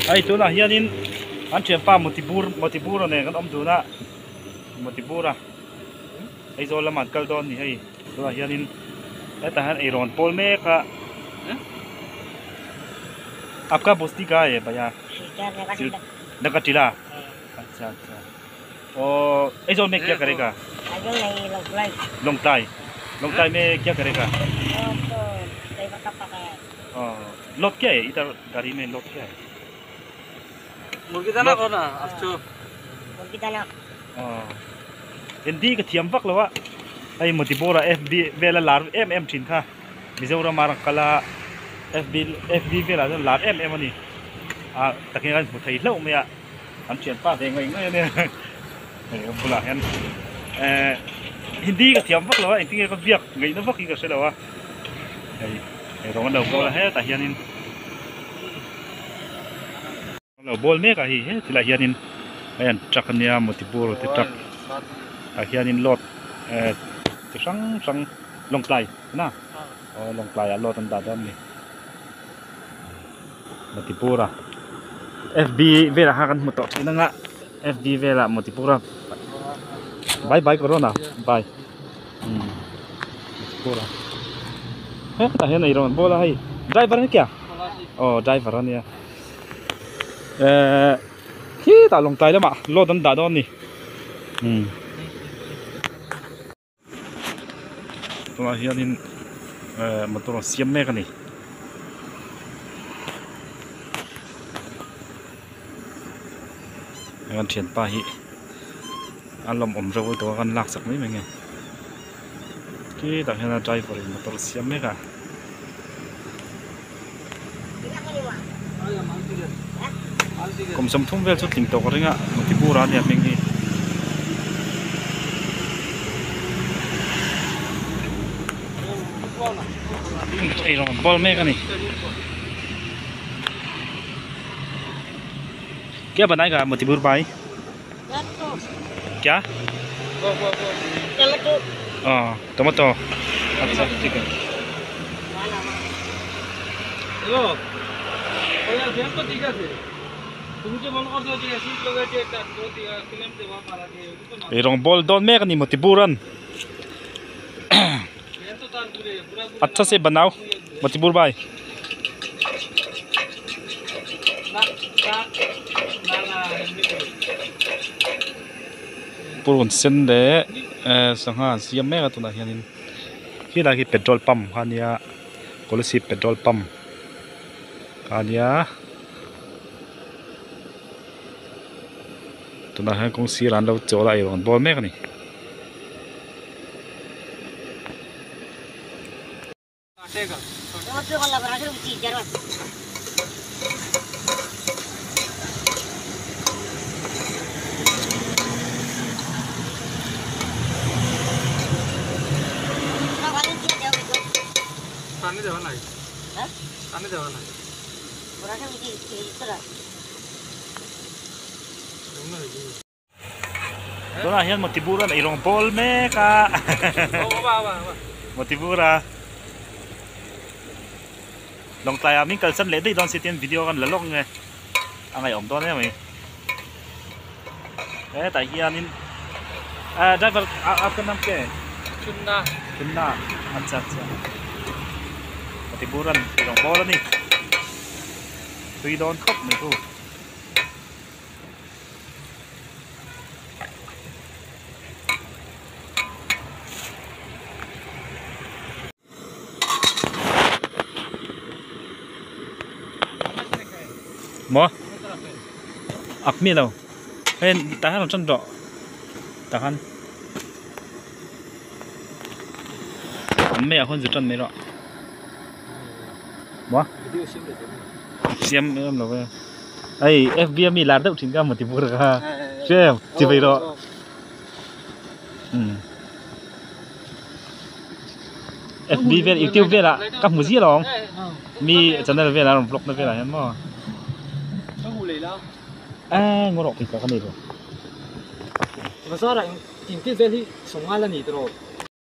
Hei tunah hianin an thianpa Motibur Motibura nen kan awm dun a Motibura Aizawl lamah an kal dawn a ni hei tunah hianin hetah hian eirawn pawl mek a Apka bosti ka hai bhaiya Nagatila acha acha aw Aizawl mein kya karega Lawngtlai Lawngtlai mein kya karega aw lot kya hai idhar gari mein lot kya hai Murgi dana ko na achu Murgi dana aw Hindi ka thiam vak lo a hei Motibora FB vela lar em em thin kha Mizoram a rawn kal a FB FB velah chuan lar em em a ni ah takin a hmu thei hlauh mai a an thianpa ve ngei ngei a nia hei a bulah hian eh Hindi ka thiam vak lo a engtin nge ka biak ngaihna vak hi ka hre lo a hei ei rawng an lo bawl a hetah hianin an lo bawl mek a hei he tilai hianin hei an truck ania motibur te truck tah hianin load eh chi hrang hrang lawngtlai na aw lawngtlai ah load an dah dawn a ni. Motipura fb velah kha kan hmu tawh thin anga fb velah Motipura bye bye corona bye umm Motipura hetah hian ei rawn bawl a hei driver ani kia aw driver ania ehh khitah lawngtlai lamah load an dah dawn a ni umm. Tunah hianin ehh motor a siam mek a ni. Kan thianpa hi a lawmawm reuh lutuk a kan lak chak mai mai nge khitah hian a driver in motor a siam mek a. Kum 30 vel chu tling tawh ka ring a Motipura ania hming hi. Ei rawn bawl mek a ni. Kya banayega Motipur bhai? Kya? Tomato. Oh, tomato. Acha thik hai. Hello তো ঠিক আছে তুমি যে মনে করছো যে seat লাগাইছে একটা ক্লেম দেওয়া পারা দিয়ে Ei rawng bawl dawn mek a ni Motiburan. Acha se banao Motibur bhai. Purun sen leh eh sangha an siam mek a tunah hianin khilai hi petrol pump kha ania Kolasib petrol pump kha ania tunah hian kawng sirah an lo chawl a ei rawn bawl mek a ni. Tunah hian Motibura ei rawng bawl mek a Motibura Lawngtlai ah min kalsan leh daih dawn si tin video kan la lawk nge a ngaihawm dawn em mai hetah hianin ah driver aapka naam kya hai Chunna Chunna acha acha Motibura ei rawng bawl a ni tui dawn khawp mai chu. Maw ak mi lo hei tah hian rawn tan rawh tah khan an mei ah khuan zu tan mai rawh maw siam em lo ve hei fb a mi lar deuh thin kha maw ti bur kha hria em chi vei rawh umm fb vel youtube velah ka hmu ziah lo ang mi channel velah a rawn vlog na velah hian maw eh ngaw rawh pawisa ka nei lo.